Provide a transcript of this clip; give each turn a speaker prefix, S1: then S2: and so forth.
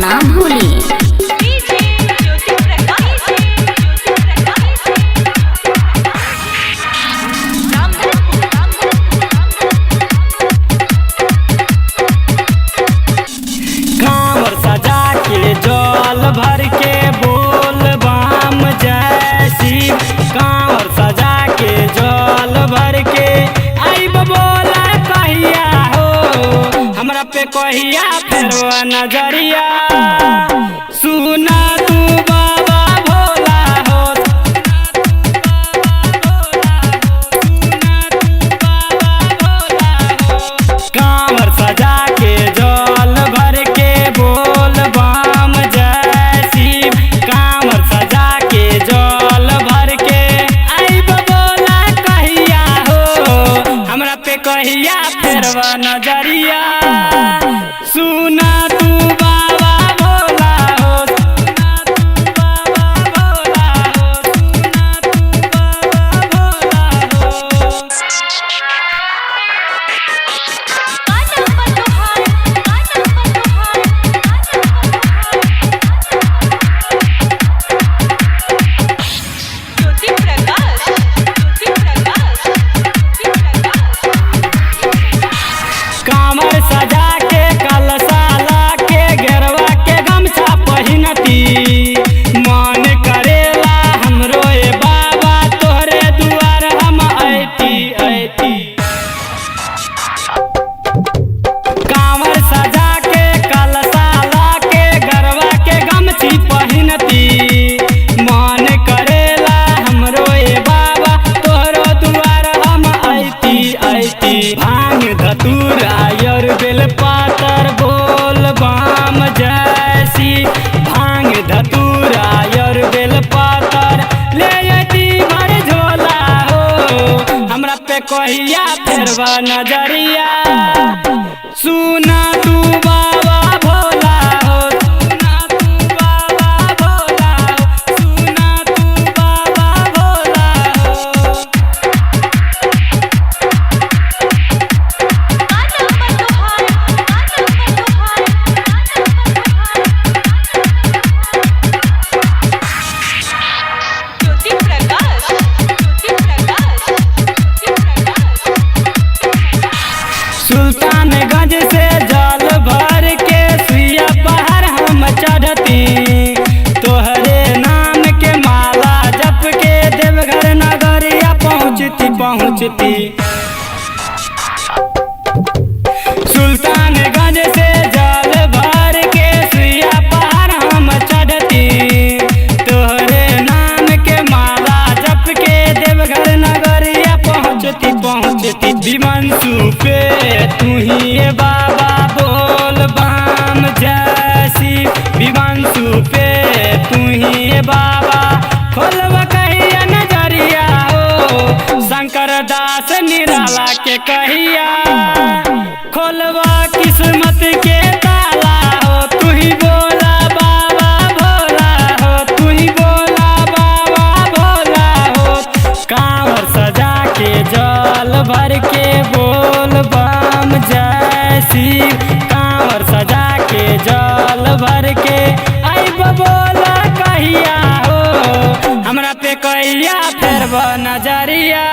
S1: ना भूली।
S2: डीजे ज्योति प्रकाश, ज्योति प्रकाश, रामधनपुर,
S3: कांवर सजा के जल भर के बोल बाम जय शिव। कांवर सजा के जल भर के आइब बोला कहिया हो, हमरा पे कहिया फेर नजरिया। सुना तू बाबा भोला हो, सुना तू बाबा भोला हो। कांवर सजा के जल भर के बोल बाम जय शिव। कांवर सजा के जल भर के आइब बोला कहिया हो, हमरा पे कहिया फेरवा नजरिया। सुना तू बाबा भोला हो, सुना तू बाबा भोला हो, सुना तू बाबा भोला हो।
S2: का नंबर तोहार, का नंबर तोहार, का नंबर तोहार। ज्योति प्रकाश, ज्योति प्रकाश, ज्योति प्रकाश।
S3: कामर सजा के कलशा ला के गेरवा के गमछा पहिनती। मन करेला हमरो ए बाबा तोहरे दुआर हम ऐती ऐती। कांवर सजा के कलशा ला के गरवा के गमछी पहिनती। मन करेला हमरो ए बाबा तोहरो दुआर हम ऐती ऐती। भांग धतूर आयर बेल पातर बोल बाम जय शिव। भांग धतूर आयर बेल पातर ले अती भर झोला हो, हमरा पे कहिया फेरवा नजरिया। सुना तू बाबा भोला हो, सुना तू बाबा भोला हो, सुना तू बाबा भोला हो।
S2: का नंबर तोहार, का नंबर तोहार, का नंबर तोहार। ज्योति प्रकाश, ज्योति प्रकाश, ज्योति प्रकाश।
S3: सुल्तानगंज से जल भर के सुइया पहाड़ हम चढ़ती। तोहरे नाम के माला जप के देवघर नगरिया पहुँचती पहुँचती। सुल्तानगंज से जल भर के सुइया पहाड़ हम चढ़ती। तोहरे नाम के माला जप के देवघर नगरिया पहुँचती पहुँचती। विमानसु पे तू ही ए बाबा बोल बाम जय शिव। विमानसु पे तू ही ए बाबा खोलवा कहिया नजरिया हो, शंकर दास निराला के कहिया खोलवा किस्मत के ताला हो। तू ही बोला बाबा भोला हो, तू ही बोला बाबा भोला हो। कांवर सजा के जल भर के बोल बम जय शिव। कांवर सजा के जल भर के आइब बोला कहिया हो, हमरा पे कहिया फेरब नजरिया।